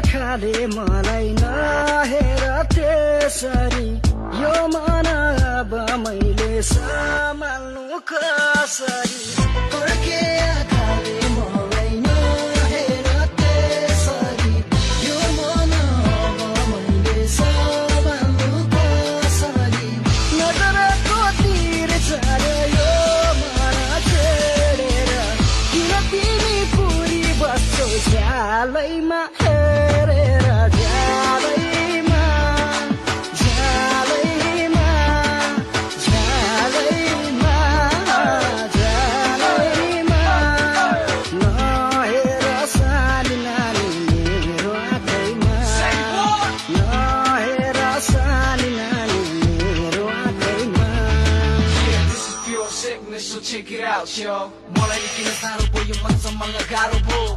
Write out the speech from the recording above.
आँखाले मलाई नहेर त्यसरी यो मन अब मैले सम्हाल्नु कसरी फर्के आँखाले मलाई नहेर त्यसरी यो मन अब मैले सम्हाल्नु कसरी नजरको तीर झर्यो यो मन छेडेर किन तिमी पुरी बस्छौ झ्यालैमा हेरेर झ्यालैमा झ्यालैमा झ्यालैमा झ्यालैमा नहेर सानी नानी मेरो आँखैमा नहेर सानी नानी मेरो आँखैमा Yeah, this is pure sickness, so check it out, yo. मलाई किन साह्रो भयो मन सम्हाल्न गाह्रो भयो